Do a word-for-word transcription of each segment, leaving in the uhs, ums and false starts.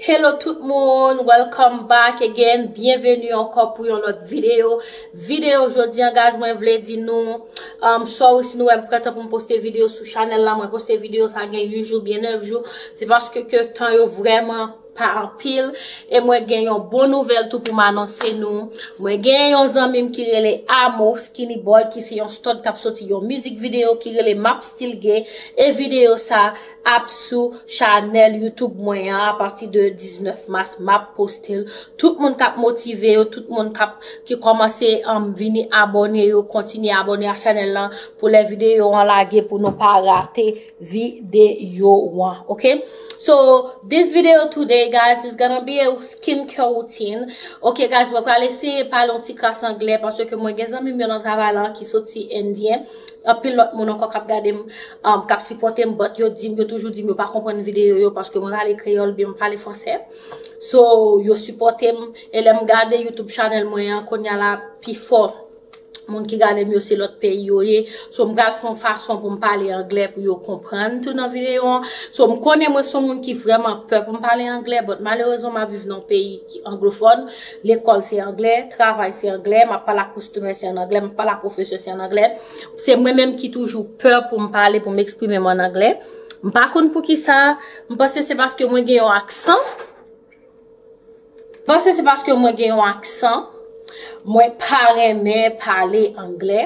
Hello tout moun, welcome back again. Byenveni ankò pou yon lòt videyo. Videyo jodi an, guys, mwen vle di nou, um, sorry si nou wè m pran tan pou m poste videyo sou chanèl la. Mwen poste videyo sa gen uit jou, byen nèf jou. Se paske ke tan yo vrèman pa anpil. E mwen gen yon bon nouvèl tou pou m anonse nou. Mwen gen yon zanmi m ki rele Amo Skinny Boy, ki se yon stud k ap soti yon mizik videyo ki rele M ap Still Gay. E videyo sa ap sou chanèl YouTube mwen an apati de diznèf mas, m ap poste l. Tout moun k ap motive yo, tout moun k ap, ki kòmanse, um, vini abòne yo, kontinye abòne a chanèl lan pou lè videyo an lage pou nou pa rate videyo an, ok? So, this video today, guys, is gonna be a skincare routine. Ok, guys, mwen pral eseye pale yon ti kras anglè paske mwen gen zanmi m yo nan travay la ki soti Endyen. Anpil lòt moun ankò k ap gade m, um, k ap sipòte m, but yo di m, yo toujou di m yo pa konprann videyo yo paske mwen pale kreyòl, byen mwen pale fransè. So, yo sipòte m, e lè m gade YouTube channel mwen an, kounye a la, pifò moun ki gade m yo se lòt peyi yo ye. So, m pral fè yon fason pou m pale anglè pou yo konprann tou nan videyo an. So, m konnen mwen se yon moun ki vrèman pè pou m pale anglè, but malerezman, m ap viv nan yon peyi ki anglofòn. Lekòl se anglè, travay se anglè, m ap pale ak customer se an anglè, m ap pale ak pwofesè se an anglè. Se mwen menm ki toujou pè pou m pale, pou m eksprime m an anglè. M pa konn poukisa, m panse se paske mwen gen yon aksan. Panse se paske mwen gen yon aksan. Mwen pa renmen pale anglè.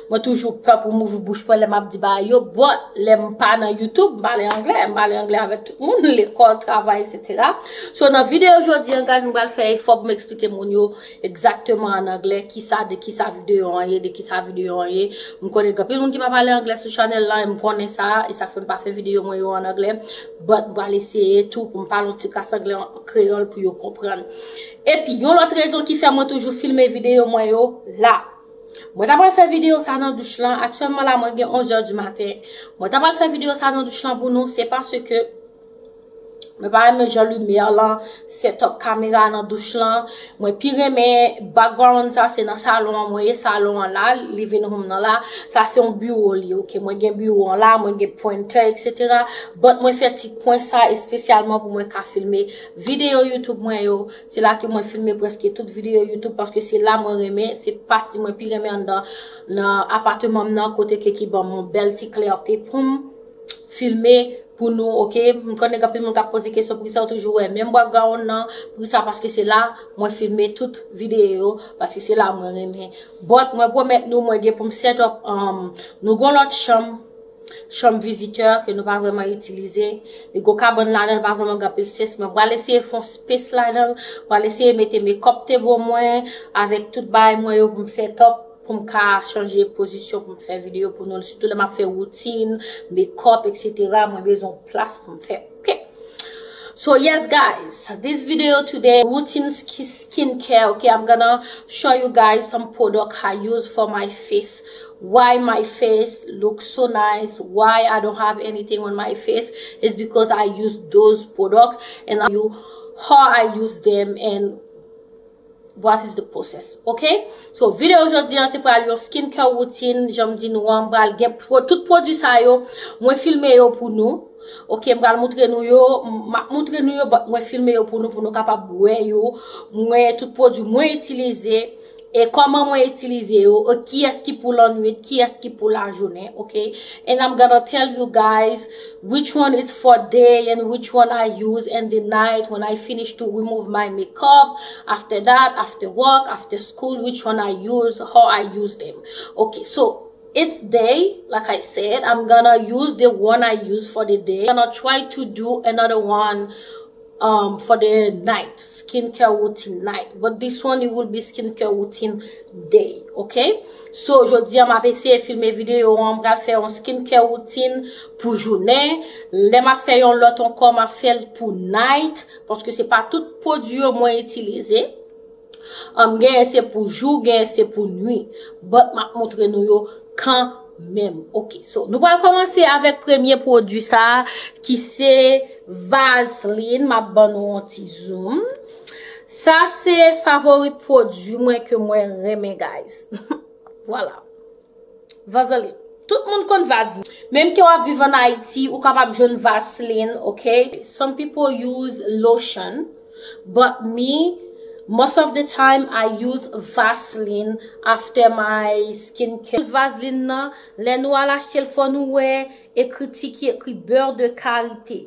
Mwen toujou pè pou m ouvri bouch mwen lè m ap di bagay yo. But lè m pa nan YouTube, m pale anglè. M pale anglè avèk tout moun. Lekòl, travay, etsetera. So, nan videyo jodi an, guys, m pral fè efò pou m eksplike moun yo egzakteman an anglè kisa, de kisa videyo an ye, de kisa videyo an ye. M konnen gen anpil moun ki pa pale anglè sou chanèl lan, e m konnen sa, e sa fè m pa fè videyo mwen yo an anglè. But m pral eseye tou pou m pale yon ti kras anglè an kreyòl pou yo konprann. Epi, yon lòt rezon ki fè mwen toujou filme videyo mwen yo la. Mwen ta pral fè videyo sa nan douch lan. Aktyèlman la, mwen gen onz è di maten. Mwen ta pral fè videyo sa nan douch lan pou nou, se paske mwen pa renmen jan limyè lan, setup kamera nan douch lan. Mwen pi renmen background sa, se nan salon an, mwen ye salon an la, living room nan la. Sa se yon biwo li, ok? Mwen gen biwo an la, mwen gen printer, etsetera. But mwen fè ti kwen sa espesyalman pou mwen ka filme videyo YouTube mwen yo. Se la ke mwen filme prèske tout videyo YouTube paske se la mwen renmen, se pati mwen pi renmen anndan nan apatman m nan kote ke ki ban m yon bèl ti klète pou m filme pou nou, ok? M konnen gen anpil moun k ap poze kesyon poukisa yo toujou wè menm background nan, poukisa, paske se la mwen filme tout videyo yo, paske se la mwen renmen. But mwen pwomèt nou, mwen gen pou m set up, um, nou gon lòt chanm, chanm vizitè ke nou pa vrèman itilize. Li gon kabann ladan l, pa vrèman gen anpil sens, men m pral eseye fè yon space ladan l, m pral eseye mete makeup table mwen avèk tout bagay mwen yo pou m set up, pou m ka chanje pozisyon pou m fè videyo pou nou, sitou lè m ap fè woutin, makeup, etsetera, mwen bezwen yon plas pou m fè. Ok. So yes, guys, this video today, routine ski-, skincare. Okay, I'm gonna show you guys some product I use for my face. Why my face looks so nice, why I don't have anything on my face, is because I use those product and I you how I use them and what is the process, ok? So, videyo jodi an, se pral yon skincare routine, jan m di nou an, m pral gen pro-, tout pwodui sa yo, mwen filme yo pou nou. Ok, m pral moutre nou yo, m ap moutre nou yo, but mwen filme yo pou nou, pou nou kapab wè yo. Mwen, tout pwodui mwen itilize, e kòman mwen itilize yo, e kiyès ki pou lannwit, kiyès ki pou lajounen, ok? And I'm gonna tell you guys which one is for day and which one I use in the night when I finish to remove my makeup, after that, after work, after school, which one I use, how I use them. Okay, so it's day, like I said, I'm gonna use the one I use for the day. I'm gonna try to do another one um, for the night, skincare routine night. But this one, it will be skincare routine day, ok? So, jodi a, m ap eseye filme videyo an, m pral fè yon skincare routine pou jounen. Lè m ap fè yon lòt ankò, m ap fè l pou night, paske se pa tout pwodui yo mwen itilize. Um, genyen se pou jou, genyen se pou nwi. But m ap montre nou yo kanmenm. Ok, so nou pral kòmanse avèk premye pwodui sa a, ki se Vaseline. M ap ban nou yon ti zoom. Sa se favori pwodui mwen ke mwen renmen, guys. Vwala. Vaseline. Tout moun konn Vaseline. Menm ke w ap viv an Ayiti, ou kapab jwenn Vaseline, ok? Some people use lotion, but me, most of the time, I use Vaseline after my skincare. Use Vaseline nan, lè nou al achte l, fò nou wè ekriti ki ekri beurre de karité.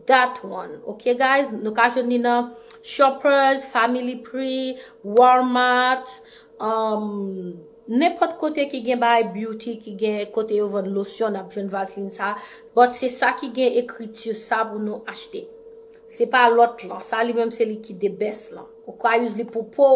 That one, ok, guys? Nou ka jwenn li nan Shoppers, Family Prix, Walmart, um, nenpòt kote ki gen bagay beauty, ki gen kote yo vann losyon, n ap jwenn Vaseline sa. But se sa ki gen ekriti sa pou nou achte. Se pa lòt lan. Sa li menm se li ki the best lan. Ou ka use li pou po,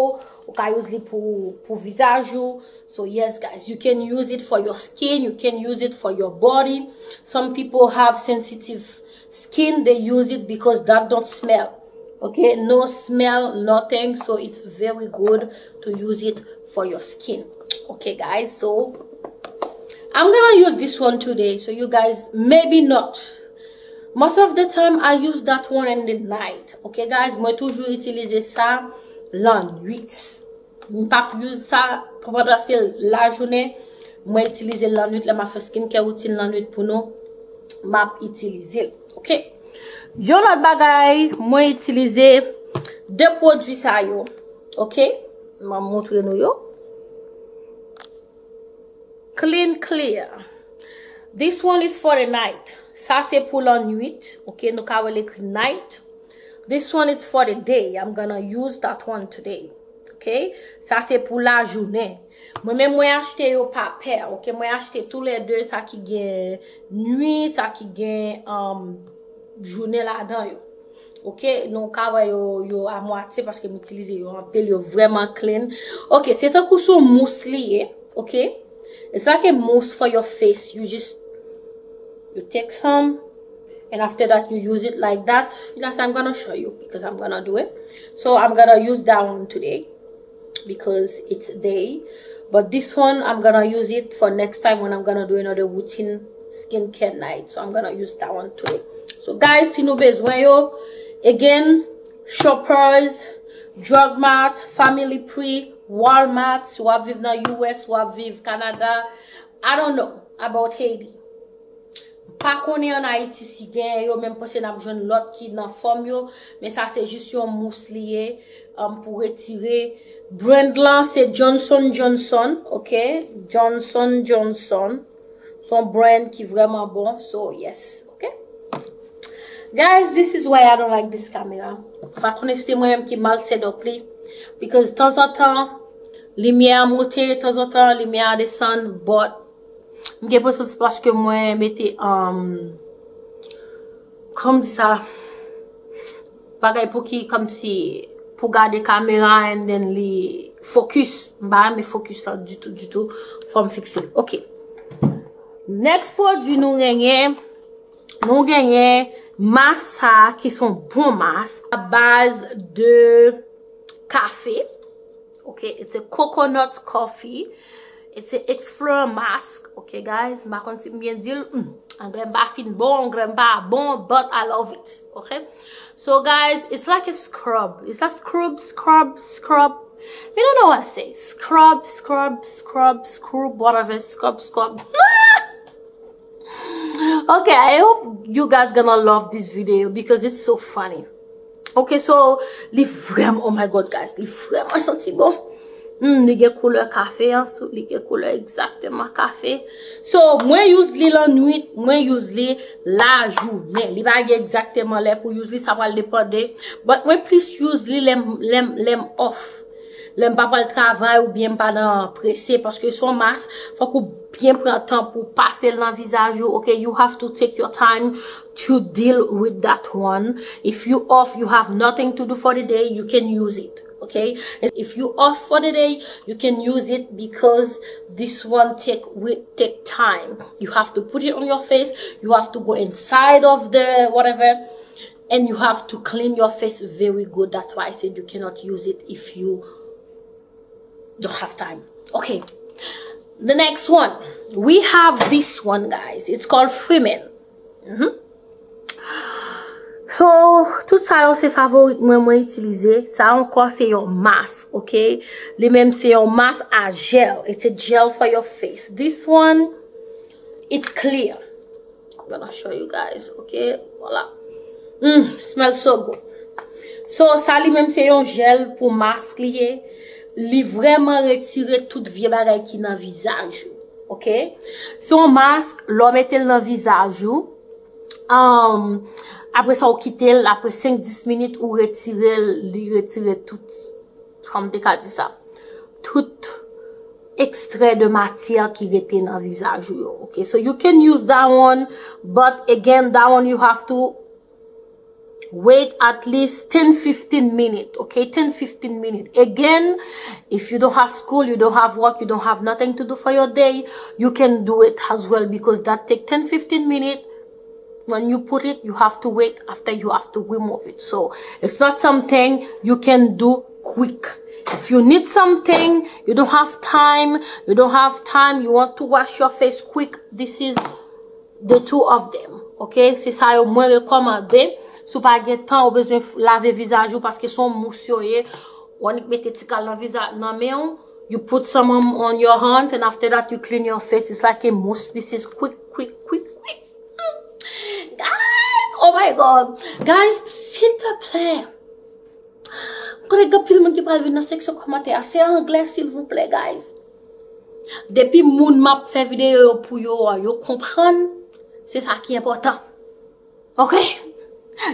ou ka use li pou, pou vizaj ou. So yes, guys, you can use it for your skin, you can use it for your body. Some people have sensitive skin, they use it because that don't smell. Okay, no smell, nothing, so it's very good to use it for your skin. Okay, guys, so I'm gonna use this one today, so you guys, maybe not. Most of the time, I use that one in the night. Okay, guys, mwen toujou itilize sa lannwit. M p ap use sa pandan, paske lajounen, mwen itilize l lannwit, lè m ap fè skincare routine lannwit pou nou, m ap itilize l. Ok? Yon lòt bagay, mwen itilize de pwodui sa yo. Ok? M ap montre nou yo. Clean Clear. This one is for the night. Sa se pou lannwit. Ok? Nou ka wè l ekri night. This one is for the day. I'm gonna use that one today. Ok? Sa se pou lajounen. Mwen menm mwen achte yo pa pè. Ok? Mwen achte toulède sa ki gen nwi, sa ki gen, um, jounen ladan yo. Ok? Nou ka wè yo, yo a mwatye paske m itilize yo anpil, yo vrèman clean. Ok, se tankou sou mous li ye. Ok? It's like a mousse for your face. You just, you take some, and after that, you use it like that. That's, I'm gonna show you because I'm gonna do it. So I'm gonna use that one today because it's day. But this one, I'm gonna use it for next time when I'm gonna do another routine skincare night. So I'm gonna use that one today. So guys, si nou bezwen yo, again, Shoppers, Drug Mart, Family Prix, Walmart, si w ap viv nan U S, w ap viv Canada, I don't know about Haiti. M pa konnen an Ayiti si gen yo, men m panse n ap jwenn lòt ki nan fòm yo, men sa se jis yon mous li ye, um, pou retire. Brand lan se Johnson Johnson, ok? Johnson Johnson. Se yon brand ki vrèman bon, so yes, ok? Guys, this is why I don't like this camera. M pa konnen si se mwen menm ki mal set up li, because tanzantan, limyè a monte, tanzantan, limyè a desann, but m gen enpresyon se paske mwen mete, um, kòm di sa, bagay pou ki, kòmsi, pou gade kamera and then li focus. M pa renmen focus la ditou, ditou. Fò m fikse l. Ok. Next pwodui nou genyen, nou genyen mask sa ki se yon bon mask a baz de kafe. Ok, it's a coconut coffee. It's a exfoliant mask. Ok, guys, m pa konn si m byen di l. Hmm. Anglè m pa fin bon, anglè m pa bon, but I love it. Ok? So, guys, it's like a scrub. It's a scrub, scrub, scrub. You don't know what I say. Scrub, scrub, scrub, scrub, whatever. Scrub, scrub. Okay, I hope you guys gonna love this video because it's so funny. Ok, so, li vrèman, oh my God, guys, li vrèman santi bon. Hmm, li gen koulè kafe an sou, li gen koulè egzakteman kafe. So, mwen use li lannwit, mwen use li lajounen. Li pa gen egzakteman lè pou use li, sa pral depande. But mwen plis use li lè m, lè m, lè m off. Lè m pa pral travay oubyen m pa nan prese, paske se yon mask, fòk ou byen pran tan pou pase l nan vizaj ou, okay? You have to take your time to deal with that one. If you off, you have nothing to do for the day, you can use it, okay? And if you off for the day, you can use it because this one take, will take time. You have to put it on your face, you have to go inside of the whatever, and you have to clean your face very good. That's why I said you cannot use it if you don't have time. Okay. The next one. We have this one, guys. It's called Freeman. Mhm. So, tout sa yo se favorit mwen, mwen itilize. Sa ankò se yon mask, okay? Li menm se yon mask a gel. It's a gel for your face. This one, it's clear. I'm gonna show you guys, okay? Voila. Mm, smells so good. So, sa li menm se yon gel pou mask li ye. Li vrèman retire tout vye bagay ki nan vizaj ou, okay? Se yon mask, lè w mete l nan vizaj ou, um, apre sa, ou kite l, apre senk dis minit, ou retire l, li retire tout, kòman m te ka di sa? Tout ekstrè de matyè ki rete nan vizaj ou yo. Okay, so you can use that one, but again, that one you have to wait at least ten fifteen minutes, okay? Ten fifteen minutes. Again, if you don't have school, you don't have work, you don't have nothing to do for your day, you can do it as well because that take ten fifteen minutes. When you put it, you have to wait. After, you have to remove it. So it's not something you can do quick. If you need something, you don't have time, you don't have time, you want to wash your face quick, this is the two of them. Okay? Se sa yo mwen rekòmande. Si w pa gen tan, ou bezwen f- lave vizaj ou paske se yon mous yo ye. Ou annik mete ti kal nan vizaj, nan men w. You put some on, on your hands and after that you clean your face. It's like a mousse. This is quick, quick, quick, quick. Guys, oh my God. Guys, silteplè. M konnen gen anpil moun ki pral vin nan seksyon kòmantè a. Se anglè, silvouplè, guys. Depi moun m ap fè videyo yo pou yo an, yo konprann, se sa ki enpòtan. Okay?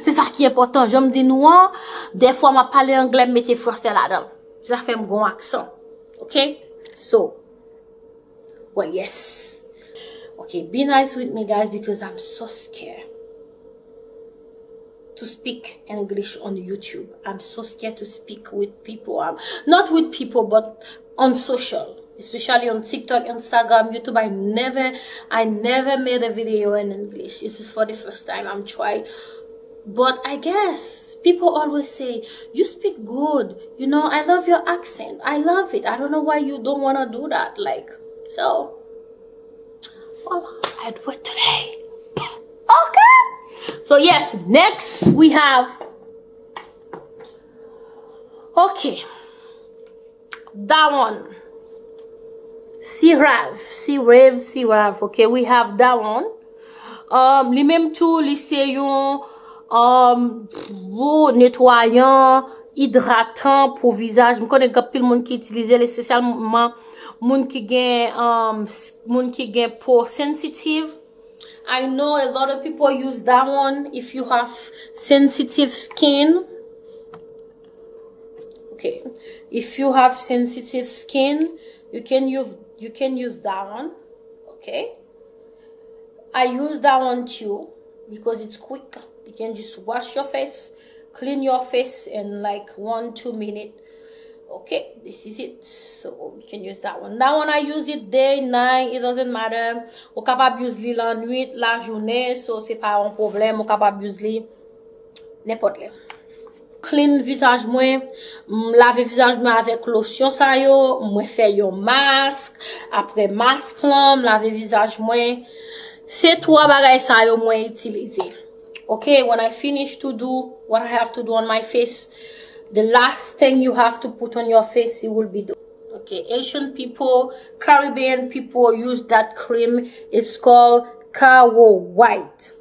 Se sa ki enpòtan. Jan m di nou an, dèfwa m ap pale anglè, m mete fransè ladan l. Sa fè m gon aksan. Okay? So, well, yes. Okay, be nice with me, guys, because I'm so scared to speak English on YouTube. I'm so scared to speak with people. I'm not with people, but on social, especially on TikTok, Instagram, YouTube. I never, I never made a video in English. This is for the first time. I'm trying, but I guess people always say, "You speak good. You know, I love your accent. I love it. I don't know why you don't wanna do that." Like, so, voila, I do it today. Okay. So yes, next we have. Okay. That one. CeraVe, CeraVe, CeraVe. Okay, we have that one. Um, li menm tou, li se yon um, gwo netwayan, idratan pou vizaj. M konnen gen anpil moun ki itilize l, espesyalman moun ki gen um, s- moun ki gen po sensitive. I know a lot of people use that one if you have sensitive skin. Okay. If you have sensitive skin, you can use you can use that one. Okay. I use that one too because it's quick. You can just wash your face, clean your face in like one, two minutes. Okay, this is it. So you can use that one. That one I use it day, night, it doesn't matter. Ou kapab use li lannwit, lajounen, so se pa yon pwoblèm. Ou kapab use li nenpòt lè. Clean vizaj mwen, m lave vizaj mwen avèk losyon sa yo, mwen fè yon mask, apre mask lan, m lave vizaj mwen. Se twa bagay sa yo mwen itilize. Okay, when I finish to do what I have to do on my face, the last thing you have to put on your face, it will be the. Okay, Asian people, Caribbean people use that cream. It's called Caro White.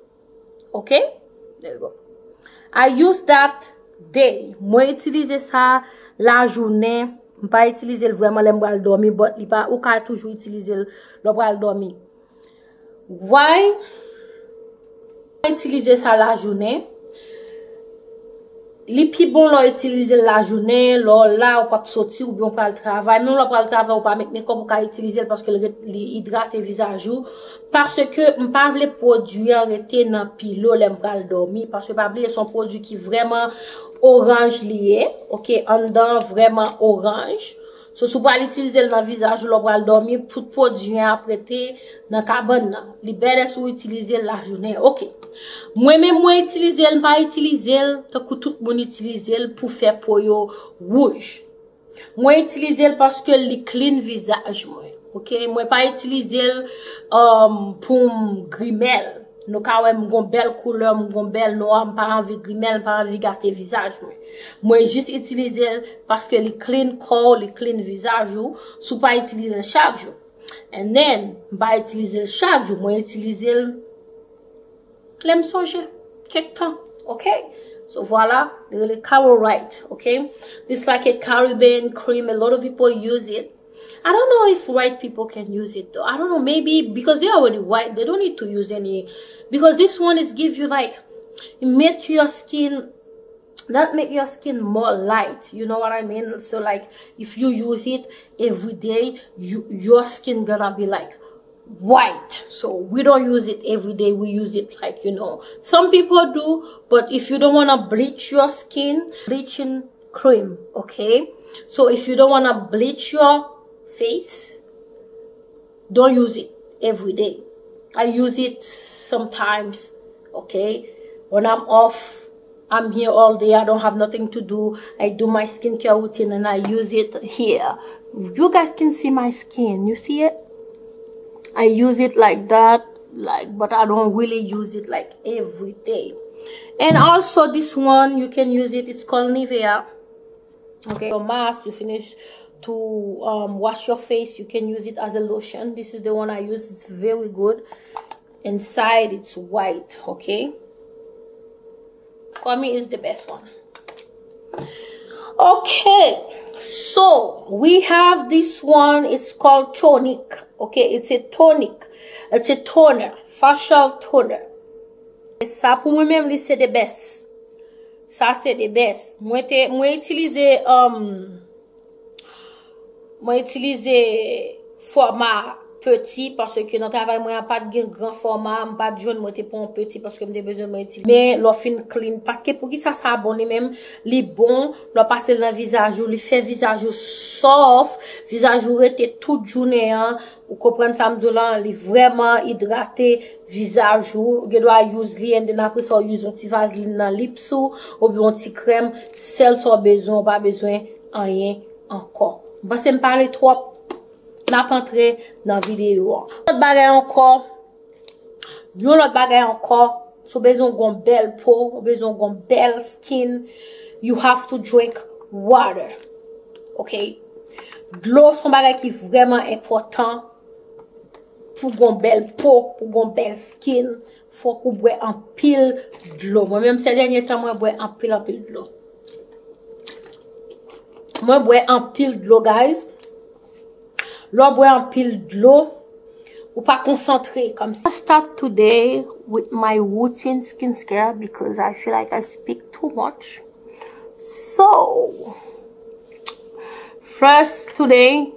Okay? There you go. I use that day. Mwen itilize sa lajounen. M pa itilize l vrèman lè m pral dòmi, but li pa, ou ka toujou itilize l lè w pral dòmi. Why? Itilize sa lajounen. Li pi bon lè w itilize l lajounen, lè w la, ou p ap soti oubyen w pral travay. Menm lè w pral travay, ou pa met makeup, ou ka itilize l paske l ret, li idrate vizaj ou. Paske m pa vle pwodui an rete nan pilo lè m pral dòmi. Paske pa bliye, se yon pwodui ki vrèman oranj li ye. Ok, anndan vrèman oranj. So, si w pral itilize l nan vizaj ou lè w pral dòmi, tout pwodui an ap rete nan kabann nan. Li bèlè si w itilize l lajounen. Ok. Mwen menm, mwen itilize l, m pa itilize l tankou tout moun itilize l pou fè po yo wouj. Mwen itilize l paske li clean vizaj mwen. Ok? Mwen pa itilize l um, pou m grimè l. Nou ka wè m gon bèl koulè, m gon bèl nwa, m pa anvi grimè l, m pa anvi gate vizaj mwen. Mwen jis itilize l paske li clean kò w, li clean vizaj ou, si w pa itilize l chak jou. And then, m pa itilize l chak jou, mwen itilize l lè m sonje, kèk tan, ok? So, vwala, li rele Caro White, ok? This like a Caribbean cream, a lot of people use it. I don't know if white people can use it though. I don't know, maybe because they're already white, they don't need to use any. Because this one is give you like, it make your skin, that make your skin more light. You know what I mean? So like, if you use it every day, you your skin gonna be like white. So we don't use it every day. We use it like, you know, some people do, but if you don't want to bleach your skin, bleaching cream, okay? So if you don't want to bleach your face, don't use it every day. I use it sometimes, okay? When I'm off, I'm here all day, I don't have nothing to do. I do my skincare routine and I use it here. You guys can see my skin. You see it? I use it like that, like, but I don't really use it like every day. And also this one, you can use it. It's called Nivea. Okay, your mask, you finish to um, wash your face, you can use it as a lotion. This is the one I use. It's very good. Inside, it's white, okay? For me, it's the best one. Okay, so we have this one. It's called tonic. Okay, it's a tonic. It's a toner, facial toner. E sa pou mwen menm, li se the best. Sa se the best. Mwen te, mwen itilize, um, mwen itilize fòma peti paske nan travay mwen an pa t gen gran fòma, m pa t jwenn, mwen te pran yon peti paske m te bezwen mwen itilize. Men lè w fin clean, paske poukisa sa bon li menm, li bon, lè w pase l nan vizaj ou, li fè vizaj ou soft, vizaj ou rete tout jounen an, ou konprann sa m di w lan, li vrèman idrate vizaj ou, ou gen dwa use li, and then apre sa w use yon ti vazlin nan lips ou, oubyen yon ti krèm, sèl sa w bezwen, ou pa bezwen anyen ankò. M panse m pale twòp, n ap antre nan videyo an. Lòt bagay ankò, yon lòt bagay ankò, si w bezwen w gon bèl po, ou bezwen w gon bèl skin, you have to drink water. Ok? Dlo se yon bagay ki vrèman enpòtan pou gon bèl po, pou gon bèl skin, fòk ou bwè anpil dlo. Mwen menm, sè dènye tan, mwen bwè anpil, anpil dlo. Mwen bwè anpil dlo, guys. Lè w bwè anpil dlo, ou pa konsantre kòmsi. I start today with my routine skincare because I feel like I speak too much. So, first today,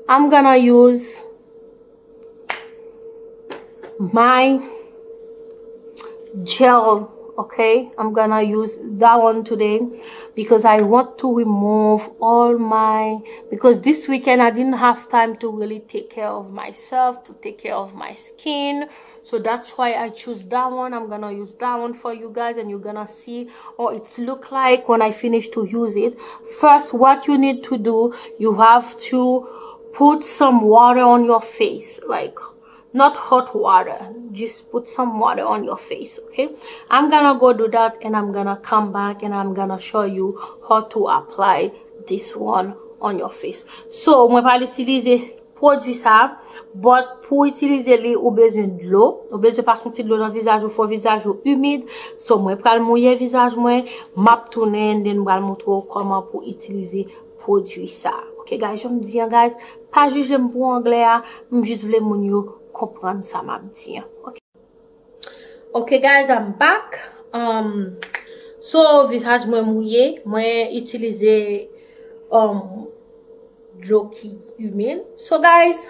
I'm gonna use my gel, okay? I'm gonna use that one today because I want to remove all my, because this weekend I didn't have time to really take care of myself, to take care of my skin. So that's why I choose that one. I'm gonna use that one for you guys, and you're gonna see how it's look like when I finish to use it. First, what you need to do, you have to put some water on your face, like, not hot water. Just put some water on your face, okay? I'm gonna go do that, and I'm gonna come back and I'm gonna show you how to apply this one on your face. So, mwen pral itilize pwodui sa, but pou itilize li, ou bezwen dlo. Ou bezwen pase yon ti dlo nan vizaj ou, fò vizaj ou imid. So, mwen pral mouye vizaj mwen, m ap tounen, and then m pral montre w kòman pou itilize pwodui sa. Ok, guys, jan m di an, guys, pa jije m pou anglè a, m jis vle moun yo konprann sa m ap di an. Ok. Ok, guys, I'm back. Um, so, vizaj mwen mouye, mwen itilize um, dlo ki imid. So, guys,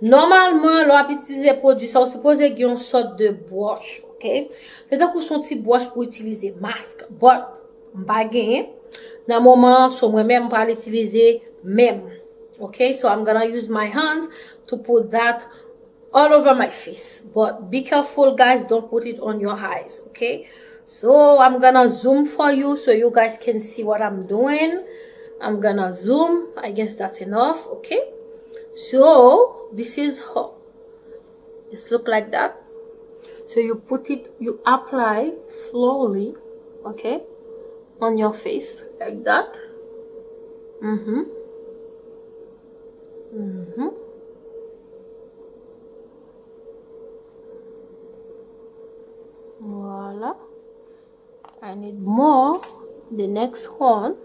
nòmalman, lè w ap itilize pwodui sa, ou sipoze gen yon sòt de bwòch, ok? Se tankou se yon ti bwòch pou itilize mask, but m pa genyen. Nan moman an, so mwen menm, m pral itilize men m. Ok, so I'm gonna use my hands to put that all over my face. But be careful, guys, don't put it on your eyes, okay? So I'm gonna zoom for you so you guys can see what I'm doing. I'm gonna zoom. I guess that's enough, okay? So this is how it's look like that. So you put it, you apply slowly, okay, on your face like that. Mm-hmm. Mm-hmm. Voilà. I need more. The next one.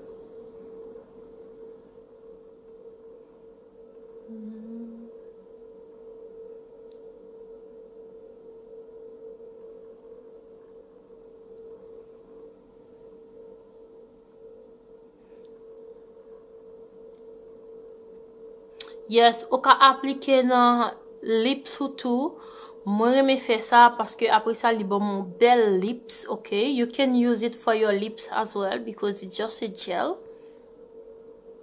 Yes, ou ka aplike nan lips ou tou. Mwen renmen fè sa paske apre sa li ban m yon bèl lips, ok? You can use it for your lips as well because it's just a gel.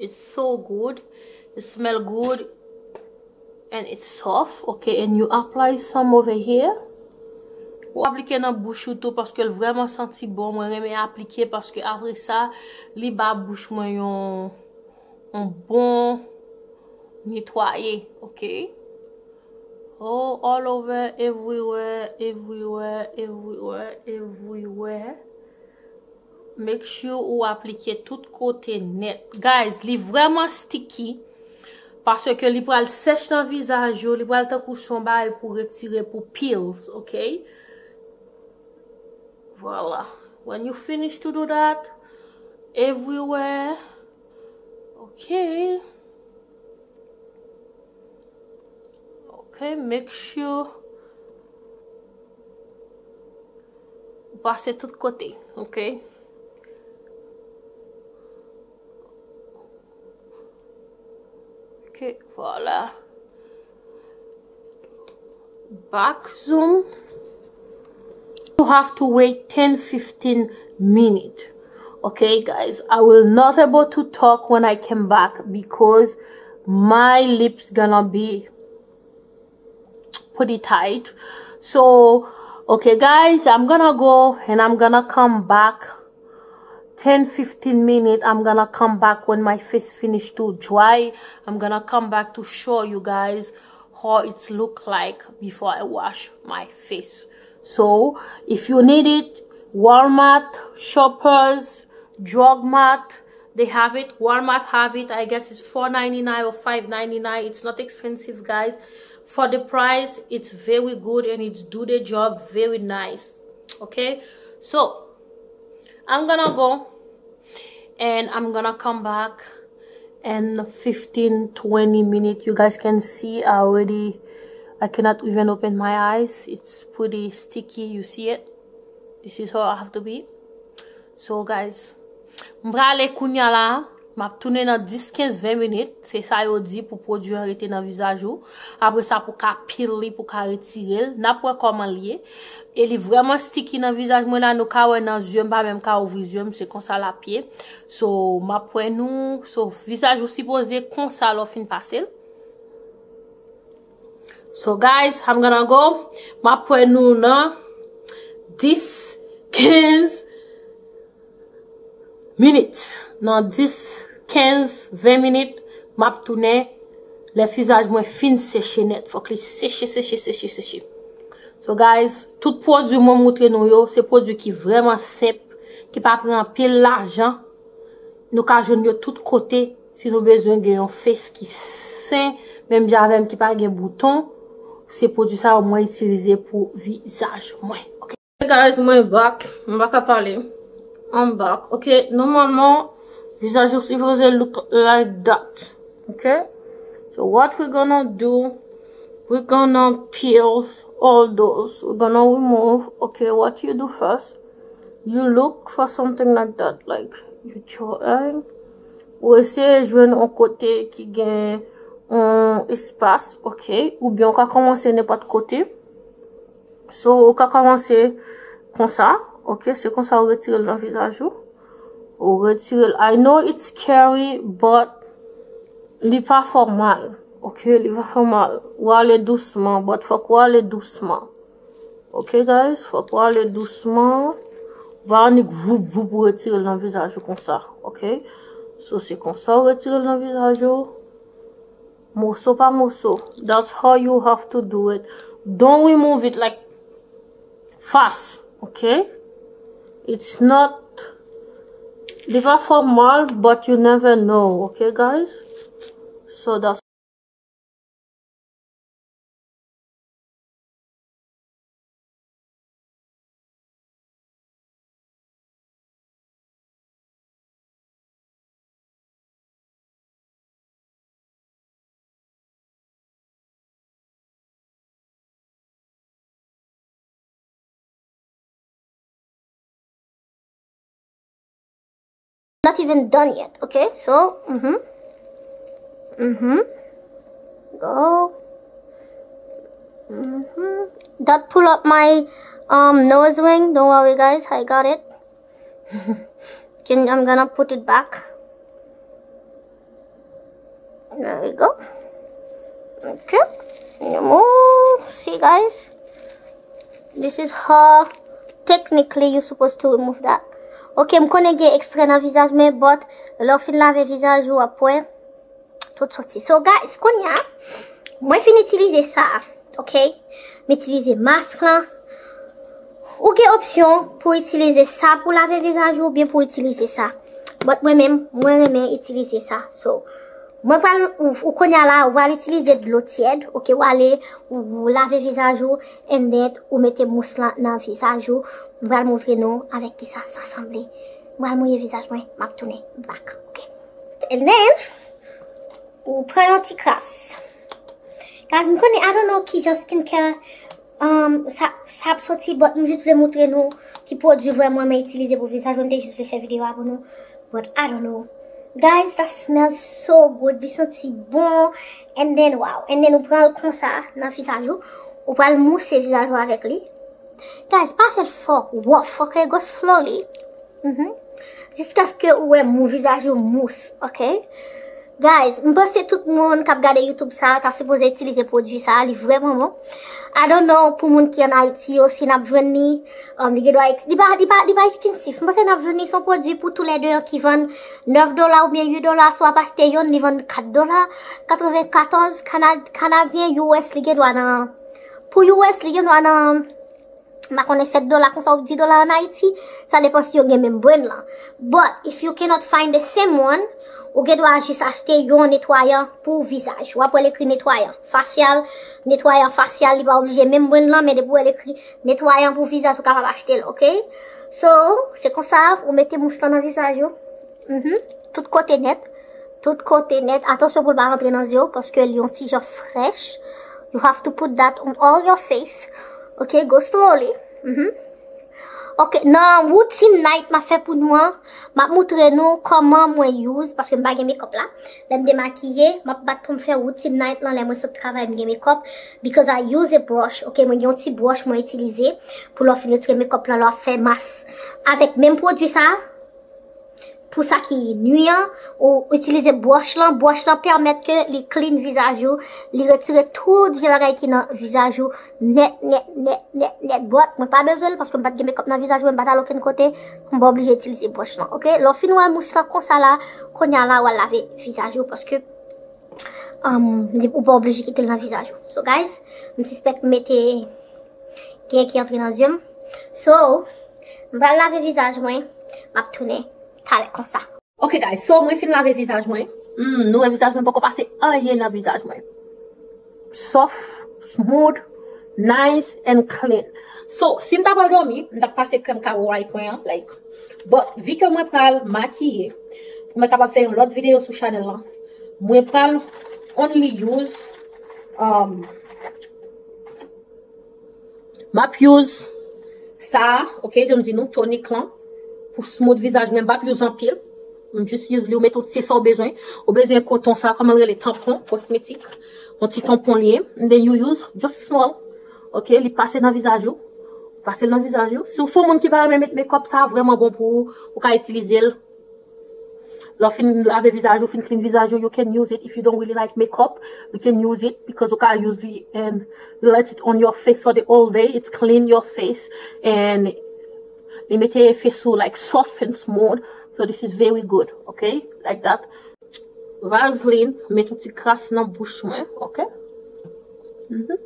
It's so good. It smell good. And it's soft, ok? And you apply some over here. Ou aplike nan bouch ou tou paske l vrèman santi bon. Mwen renmen aplike paske apre sa, li ba bouch mwen yon, yon bon netwaye, ok? Oh, all over, everywhere, everywhere, everywhere, everywhere. Make sure ou aplike tout kote nèt. Guys, li vrèman sticky. Paske li pral sèch nan vizaj ou, li pral tankou se yon bagay pou retire, pou peels, ok? Voilà. When you finish to do that, everywhere, ok. Ok, make sure ou pase tout kote, ok? Ok, voilà. Back zoom. You have to wait ten fifteen minutes. Okay, guys, I will not able to talk when I came back because my lips gonna be pretty tight. So, okay, guys, I'm gonna go and I'm gonna come back ten fifteen minutes. I'm gonna come back when my face finish to dry. I'm gonna come back to show you guys how it's look like before I wash my face. So if you need it, Walmart, Shoppers, Drug Mart, they have it. Walmart have it. I guess it's four ninety-nine or five ninety-nine. It's not expensive, guys. For the price, it's very good and it's do the job very nice. Okay, so I'm gonna go and I'm gonna come back in fifteen twenty minutes. You guys can see I already, I cannot even open my eyes. It's pretty sticky. You see it? This is how I have to be. So, guys, m prale kounya la. M ap tounen nan dis, kenz, ven minit. Se sa yo di pou pwodui an rete nan vizaj ou. Apre sa, pou ka peel li, pou ka retire l. N ap wè kòman l ye. E li vrèman sticky nan vizaj mwen la. Nou ka wè nan zye m, pa menm ka ouvri zye m. Se konsa l ap ye. So, m ap wè nou. So, vizaj ou sipoze konsa lè w fin pase l. So, guys, I'm gonna go. M ap wè nou nan dis, kenz minit. Nan dis, kenz, ven minit, m ap tounen. Lè vizaj mwen fin seche nèt, fòk li seche, seche, seche, seche. So, guys, tout pwodui mwen montre nou yo, se pwodui ki vrèman senp, ki pa pran anpil lajan. Nou ka jwenn yo tout kote. Si nou bezwen gen yon face ki sen, menm jan avè m ki pa gen bouton, se pwodui sa yo mwen itilize pou vizaj mwen. Ok. Hey guys, mwen back. Mwen pa ka pale. I'm back. Ok, nòmalman, vizaj ou sipoze look like that. Okay? So what we're gonna do, we're gonna peel all those. We're gonna remove. Okay, what you do first, you look for something like that, like you try. Ou eseye jwenn yon kote ki gen yon espas, okay? Oubyen ou ka kòmanse nenpòt kote. So, ou ka kòmanse konsa, okay? Se konsa ou retire l nan vizaj ou. Ou retire l. I know it's scary, but li pa fè w mal, okay? Li pa fè w mal. Ou ale dousman, but fòk ou ale dousman. Okay, guys? Fòk ou ale dousman. Ou pa annik voup, voup, ou retire l nan vizaj ou konsa, okay? So, se konsa ou retire l nan vizaj ou. Moso pa moso. That's how you have to do it. Don't remove it like fast, okay? It's not, li pa fè w mal, but you never know, okay, guys? So that's Not even done yet, okay? So, mm-hmm. Mm-hmm. Go. Mm-hmm. Don't pull up my um nose ring. Don't worry, guys. I got it. Can, I'm gonna put it back. There we go. Okay. Ooh, see, guys. This is how technically you supposed to remove that. Okay, m konnen gen ekstrè nan vizaj mwen, but lè w fin lave vizaj ou, w ap wè tout soti. So, guys, kounye a, mwen fin itilize sa, okay? M itilize mask lan. Ou gen opsyon pou itilize sa pou lave vizaj ou oubyen pou itilize sa. But mwen menm, mwen renmen itilize sa. So, mwen pral, ou, ou kounye a la, ou pral itilize dlo tyèd, okay? Ou ale, ou, ou lave vizaj ou, and then ou mete mous lan nan vizaj ou. Mwen pral montre nou avèk kisa sa sanble. Mwen al mouye vizaj mwen, m ap tounen back, okay? And then, ou pran yon ti kras. Guys, m konnen, I don't know kijan skincare, um, sa, sa ap soti, but m jis vle montre nou ki pwodui vrèman mwen itilize pou vizaj mwen, m te jis vle fè videyo a pou nou, but I don't know. Guys, that smells so good, li santi bon, and then, wow, and then ou pran l konsa nan vizaj ou, ou pral mouse vizaj ou avèk li. Guys, pa fè l fò rough, okay? Go slowly. Mhm. Jiskaske ou wè mou vizaj ou mous, okay? Guys, m panse tout moun k ap gade YouTube sa ta sipoze itilize pwodui sa, li vrèman bon. I don't know pou moun ki ann Ayiti yo, si n ap jwenn li, um, li gen dwa ex-, li pa, li pa, li pa expensive. M panse n ap jwenn li, se yon pwodui pou toulède ki vann nèf dola oubyen uit dola, si w ap achte youn, li vann kat dola katrevenkatòz kanad-, kanadyen, U S, li gen dwa nan, pou U S, li gen dwa nan, m pa konnen sèt dola konsa ou dis dola ann Ayiti, sa depann si yo gen menm brand lan. But if you cannot find the same one, ou gen dwa jis achte yon netwayan pou vizaj. W ap wè l ekri netwayan fasyal, netwayan fasyal, li pa oblije menm brand lan, men depi w wè l ekri netwayan pou vizaj, ou kapab achte l, okay? So, se konsa, ou mete mous lan nan vizaj ou. Mhm. Tout kote nèt. Tout kote nèt. Atansyon pou l pa rantre nan zye w, paske li yon ti jan frèch. You have to put that on all your face. Okay, go slowly. Mhm. Ok, nan routine night m ap fè pou nou an, m ap montre nou kòman mwen use, paske m pa gen makeup la. Lè m demakiye, m ap bat pou m fè routine night lan lè mwen sot travay m gen makeup, because I use a brush, ok, mwen gen yon ti brush mwen itilize pou lè w fin retire makeup lan, lè w ap fè mask avèk menm pwodui sa. Pou sa ki nwi an, ou itilize brush lan. Brush lan pèmèt ke li clean vizaj ou, li retire tout vye bagay ki nan vizaj ou nèt, nèt, nèt, nèt, nèt. But mwen pa bezwen l paske m pa t gen makeup nan vizaj mwen, m pa t al okenn kote, m pa oblije itilize brush lan, ok? Lè w fin wè mous lan konsa la, kounye a la, w al lave vizaj ou paske, um, li, ou pa oblije kite l nan vizaj ou. So, guys, m sispèk m mete gen ki antre nan zye m. So, m pral lave vizaj mwen, m ap tounen talè konsa. Ok, guys, so mwen fin lave vizaj mwen. Hmm, nou wè vizaj mwen poko pase anyen nan vizaj mwen. Soft, smooth, nice and clean. So, si m ta pral dòmi, m t ap pase krèm Karo White mwen an, like. But, vi ke mwen pral makiye, pou mwen kapab fè yon lòt videyo sou chanèl lan, Mwen pral only use, um, m ap use sa, ok, jan m di nou, tonik lan pou smooth vizaj mwen, m p ap use anpil. M jis use li, ou mete yon ti sa w bezwen. Ou bezwen koton sa, kòman l rele, tampon kosmetik. Yon ti tampon li ye. And then you use just small. Ok, li pase nan vizaj ou. Pase l nan vizaj ou. Si w se yon moun ki pa renmen met makeup, sa vrèman bon pou ou. Ou ka itilize l. Lè w fin lave vizaj ou, fin clean vizaj ou, you can use it. If you don't really like makeup, you can use it because ou ka use it and let it on your face for the whole day. It's clean your face and li mete fes ou like soft and smooth. So this is very good, okay? Like that. Vaseline, met yon ti kras nan bouch mwen, okay? Mhm.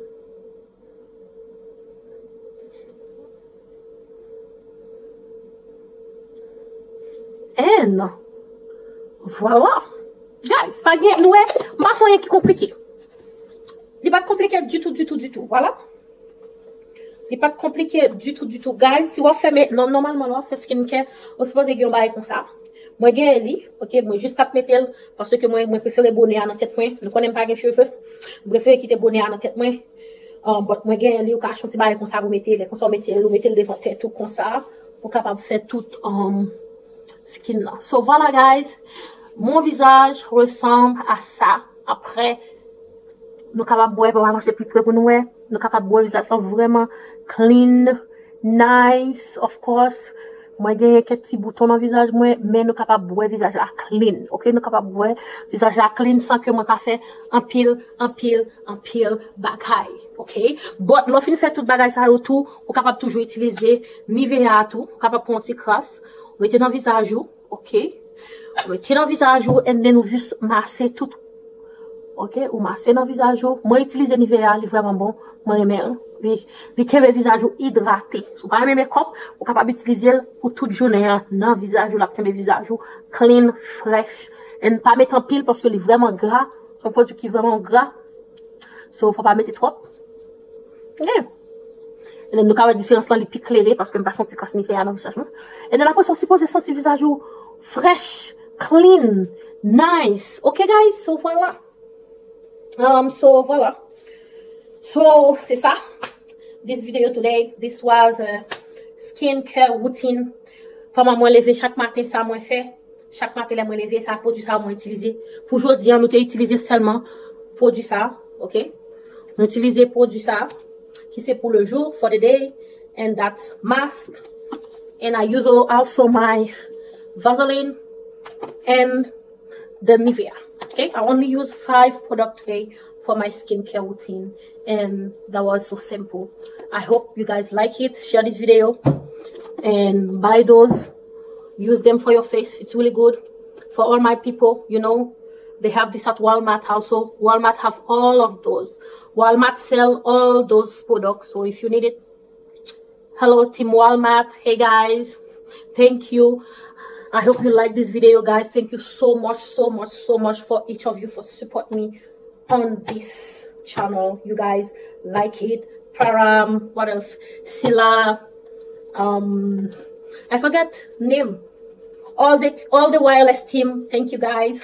And voilà. Guys, pa gen, nou wè, m pa fè anyen ki konplike. Li pa t konplike ditou, ditou, ditou. Voilà. Li pa t konplike ditou, ditou. Guys, si w ap fè, men, non, nòmalman, lè w ap fè skincare, ou sipoze gen yon bagay konsa. Mwen genyen li, ok, mwen jis pa t mete l, paske mwen, mwen prefere bonè a nan tèt mwen. Nou konnen m pa gen cheve. Mwen prefere kite bonè a nan tèt mwen. Um, but mwen genyen li, ou ka achte yon ti bagay konsa pou mete, lè konsa ou mete l, ou mete l devan tèt ou konsa, pou kapab fè tout, um, skin nan. So, voilà, guys. Mon visage ressemble à ça. Après, nou kapab wè, pou m avanse pi pre pou nou wè. Nou kapab wè vizaj lan vrèman clean, nice, of course. Mwen genyen kèk ti bouton nan vizaj mwen, men nou kapab wè vizaj la clean, ok? Nou kapab wè vizaj la clean san ke mwen pa fè anpil, anpil, anpil bagay, ok? But, lè w fin fè tout bagay sa yo tou, ou kapab toujou itilize Nivea tou, ou kapab pran yon ti kras, ou mete nan vizaj ou, ok? Ou mete nan vizaj ou, and then ou jis mase tout. Ok, ou mase nan vizaj ou. Mwen itilize Nivea, li vrèman bon. Mwen renmen l. Li, li kenbe vizaj ou idrate. Si w pa renmen makeup, ou kapab itilize l pou tout jounen an nan vizaj ou. L ap kenbe vizaj ou clean, fresh. And pa met anpil paske li vrèman gra. Se yon pwodui ki vrèman gra. So, fò pa mete twòp. Ok. And then nou ka wè diferans lan, li pi klere paske m pase yon ti kras Nivea nan vizaj mwen. And then apre sa, ou sipoze santi vizaj ou fresh, clean, nice. Ok, guys? So, voilà. Um, so, voilà. So, se sa. This video today, this was a skincare routine. Kòman mwen leve chak maten, sa mwen fè. Chak maten lè mwen leve, sa pwodui sa mwen itilize. Pou jodi a, nou te itilize sèlman pwodui sa, ok? Nou itilize pwodui sa, ki se pou le jour, for the day, and that's mask. And I use al- also my Vaseline and the Nivea. Okay, I only use five products today for my skincare routine, and that was so simple. I hope you guys like it. Share this video and buy those. Use them for your face. It's really good for all my people. You know, they have this at Walmart also. Walmart have all of those. Walmart sell all those products. So if you need it, hello, Team Walmart. Hey, guys. Thank you. I hope you like this video, guys. Thank you so much, so much, so much for each of you for support me on this channel. You guys like it. Param, what else? Sila, um, I forgot name. All the, all the wireless team. Thank you, guys.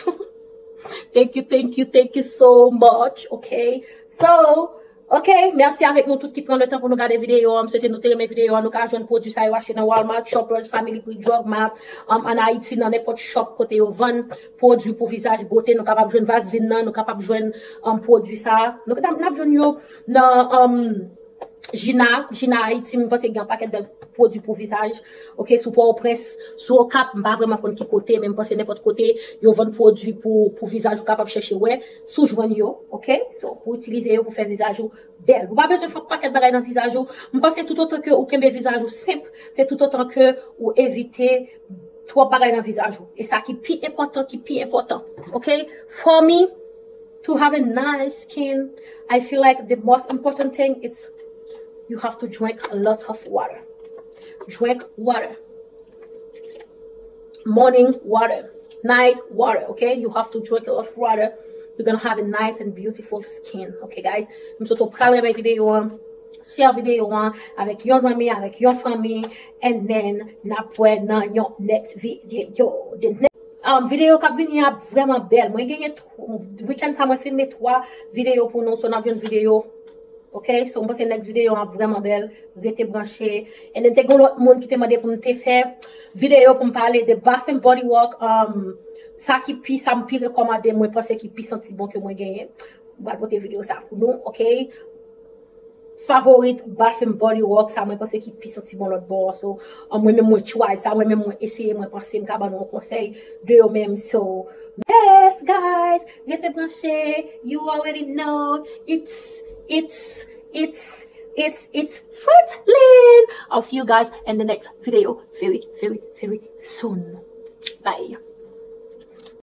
Thank you, thank you, thank you so much. Okay. So, ok, mèsi avèk nou tout ki pran letan pou nou gade videyo a. M swete nou te renmen videyo a. Nou ka jwenn pwodui sa yo achte nan Walmart, Shoppers, Family Prix, Drug Mart, um, an Ayiti, nan nenpòt shop kote yo vann pwodui pou vizaj, bote. Nou kapab jwenn vazlin nan, nou kapab jwenn, um, pwodui sa. Nou, n ap, n ap jwenn yo nan, um, Jina, Jina Ayiti, m panse gen yon pakèt bèl pwodui pou vizaj. Ok, sou Pòtoprens, sou Okap, m pa vrèman konn ki kote, men m panse nenpòt kote yo vann pwodui pou, pou vizaj, ou kapab chèche wè si w jwenn yo, ok? So, pou itilize yo pou fè vizaj ou bèl. Ou pa bezwen fè pakèt bagay nan vizaj ou. M panse toutotan ke ou kenbe vizaj ou senp, se toutotan ke ou evite twòp bagay nan vizaj ou. E sa ki pi enpòtan, ki pi enpòtan. Ok? For me, to have a nice skin, I feel like the most important thing is you have to drink a lot of water. Drink water. Morning water, night water, okay? You have to drink a lot of water. You're gonna have a nice and beautiful skin, okay, guys? M swete w pral renmen videyo an. Share videyo an avèk yon zanmi, avèk yon fanmi, and then n ap wè nan yon next video. The next Um, videyo k ap vini ap vrèman bèl. Mwen genyen tw- weekend sa mwen filme twa videyo pou nou, so n ap jwenn videyo. Ok, so m panse next videyo ap vrèman bèl. Rete branche. And then te gen lòt moun ki te mande pou m te fè videyo pou m pale de Bath and Body Work. Um, sa ki pi, sa m pi rekòmande, mwen panse ki pi santi bon ke mwen genyen. M pral pote videyo sa pou nou, ok? Favorit Bath and Body Work, sa mwen panse ki pi santi bon lòt bò. So, uh, mwen menm mwen try sa, mwen menm mwen eseye, mwen panse m ka ban nou yon konsèy de yo menm. So, yes, guys, rete branche. You already know. It's, it's, it's, it's, it's Fretlin. I'll see you guys in the next video very, very, very soon. Bye.